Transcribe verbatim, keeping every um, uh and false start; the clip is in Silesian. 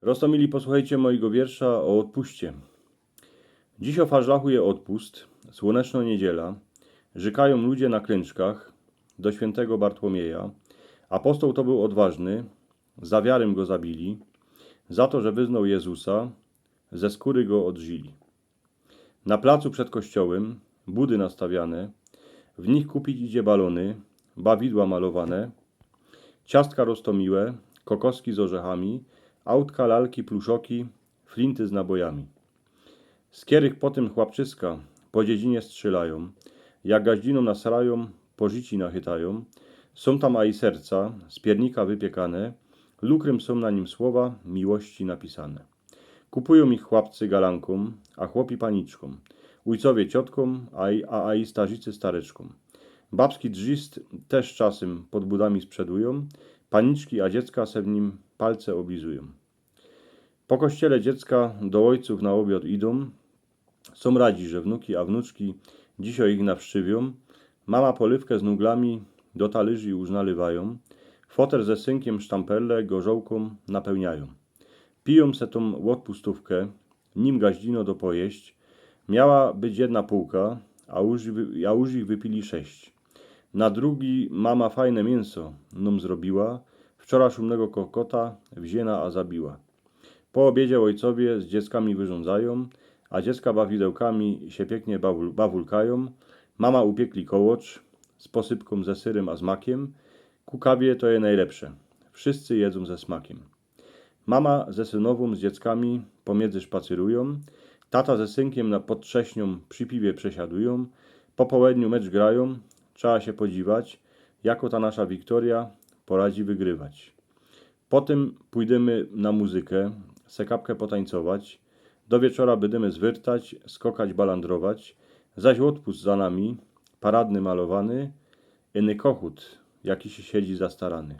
Roztomili, posłuchejcie mojego wiersza o odpuście. Dziś o farzlachu je odpust, słoneczno niedziela. Rzykajōm ludzie na klynczkach do świętego Bartłomieja. Apostoł to bōł odważny, za wiarym go zabili. Za to, że wyznał Jezusa, ze skōry go odżyli. Na placu przed kościołym budy nastawiane, w nich kupić idzie balōny, bawidła malowane, ciastka roztomiłe, kokoski z orzechami, autka, lalki, pluszoki, flinty z nabojami. Z kierych potym chłapczyska po dziedzinie strzylajōm, jak gaździno nasrajōm, po życi nachytajōm. Sōm tam aj serca z piernika wypiekane, lukrym sōm na nim słowa miłości napisane. Kupujōm ich chłapcy galankōm, a chłopi paniczkōm, ujcowie ciotkōm, a, a, a i starzicy stareczkōm. Babski drzist też czasym pod budami sprzedujōm, paniczki a dziecka se w nim palce oblizujōm. Po kościele dziecka do ojców na obiad idōm. Sōm radzi, że wnuki a wnuczki dzisiej ich nawszczywiōm. Mama polywkę z nuglami do talyrzy już nalywajōm. Foter ze synkiem sztamperle gorzołkōm napełniajōm. Pijōm se tōm odpustówkę, nim gaździno dopojeść. Miała być jedna pōłka, a już, wy- a już ich wypili sześć. Na drugi mama fajne miynso nōm zrobiła. Wczora szumnego kokota wzięła a zabiła. Po obiedzie ojcowie z dzieckami wyrządzajōm, a dziecka bawidełkami sie piyknie bawul- bawulkajōm. Mama upiekli kołocz z posypkōm, ze syrym a z makiem. Ku kawie to je najlepsze. Wszyscy jedzōm ze smakiem. Mama ze synowōm z dzieckami pomiędzy szpacyrujōm. Tata ze synkiem na pod trześniōm przy piwie przesiadujōm. Po połedniu mecz grajōm. Trzeba sie podziwać, jako ta nasza Wiktoria poradzi wygrywać. Potym pōjdymy na muzykę, se kapkę potańcować. Do wieczora bydymy zwyrtać, skokać, balandrować. Zaś odpust za nami, paradny, malowany. Iny kochut, jaki sie siedzi zastarany.